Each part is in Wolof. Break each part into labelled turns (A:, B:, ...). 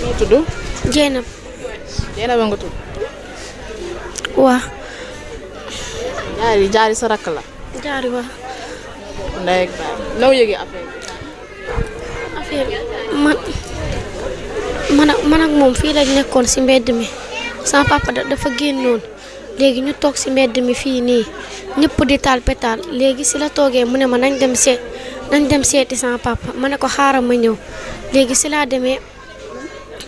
A: noo tudd.
B: Jeynab.
A: Jeynaba nga tudd.
B: waa.
A: jaari sa rakk la.
B: jaari waa.
A: ndey ak baay noo yëgee affaire
B: man ak moom fii lañ nekkoon ci mbedd mi sama papa dafa génnoon léegi ñu toog ci mbedd mi fii nii ñëpp di taal pétaal léegi ci la toogee mu ne ma nañ dem seeti sama papa ma ne ko xaaral ma ñëw léegi ci laa demee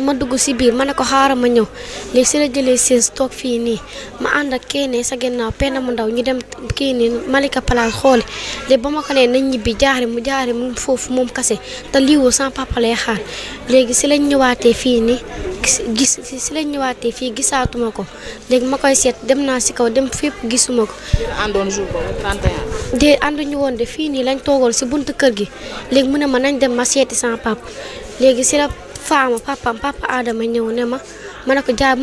B: ma dugg ci biir ma ne ko xaaral ma ñëw léegi ci la jëlee siis toog fii nii ma ànd ak kenn sa gannaaw penn mu ndaw ñu dem kii nii Malika Place xooli léegi ba ma ko nee nañ ñibbi jaari mu foofu moom kase te liiwul sama papa lay xaar léegi ci lañ ñëwaatee fii nii ci lañ ñëwaatee fii gisaatuma ko léegi ma koy seet dem naa ci kaw dem fépp gisuma ko.
A: àndoon jour boobu 31.
B: de ànduñu woon de fii nii lañ toogoon ci buntu kër gi léegi mu ne ma nañ dem ma seeti sama papa léegi ci la faama papa Adama ñëw ne ma ne ko jaar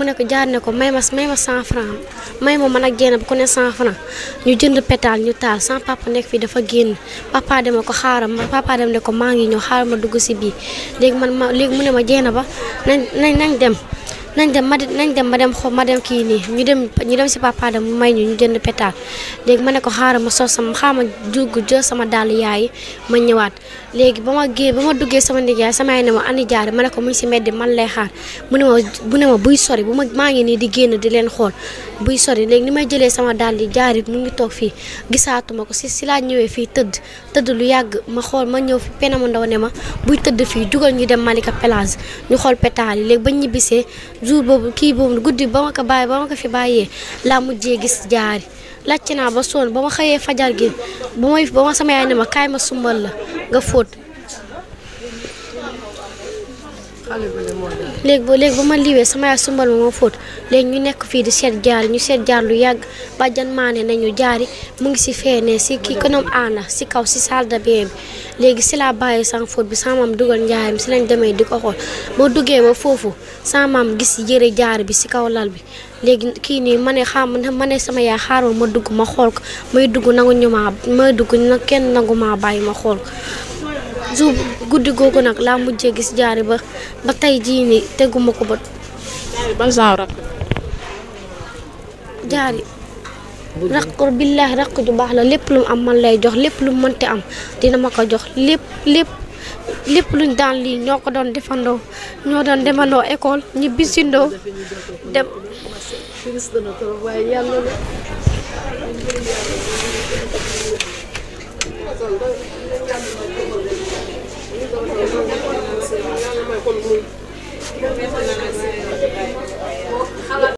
B: ne ko may ma 100 francs may ma man ak Jeynaba ku ne 100 francs ñu jënd pétale ñu taal sama papa nekk fii dafa génn papa Adama ko xaaral ma papa Adama ne ko maa ngi ñëw xaaral ma dugg ci biir léegi léegi mu ne ma Jeynaba nañ dem ma dem kii nii ñu dem ci papa Adama may ñu jënd pétale léegi ma ne ko xaaral ma dugg jël sama dàll yaay ma ñëwaat léegi ba ma duggee sama nijaay sama yaay ne ma ani jaare ma ne ko mu ngi ci mbedd man lay xaar mu ne ma buy sori maa ngi nii di génn di leen xool buy sori léegi ni may jëlee sama dàll yi jaari mu ngi toog fii gisaatuma ko ci laa ñëwee fii tëdd lu yàgg ma xool ma ñëw fi penn mu ndaw ne ma buy tëdd fii jugal ñu dem Malika Place ñu xool pétale yi léegi ba ñibbisee jour boobu guddi ba ma ko fi bàyyee laa mujjee gis jaari laajte naa ba sonn ba ma xëyee fajar gi ba ma sama yaay ne ma kaay ma sumbal la nga fóot léegi ba ma liwee sama yaay sumbal ma fóot léegi ñu nekk fii di seet jaar lu yàgg bàjjan maane nañu jaari mu ngi ci feene ci kii konom aana ci kaw ci salle de bain bi léegi ci laa bàyyi sama fóot bi sama maam dugal njaayam ci lañ demee di ko xool boo duggee ba foofu sama maam gis yëre jaari bi ci kaw lal bi léegi kii nii ma ne sama yaay xaaral ma dugg ma xool ko may dugg nag kenn nangu maa bàyyi ma xool ko jour guddi googu nag laa mujjee gis jaari ba tey jii nii teguma ko bët.
A: ban genre rakk.
B: jaari rakk billaahi rakk ju baax la lépp lu mu am man lay jox lépp lu mu mënti am dina ma ko jox lépp luñ daan lii ñoo ko doon defandoo ñoo doon demandoo école ñu bisindoo dem.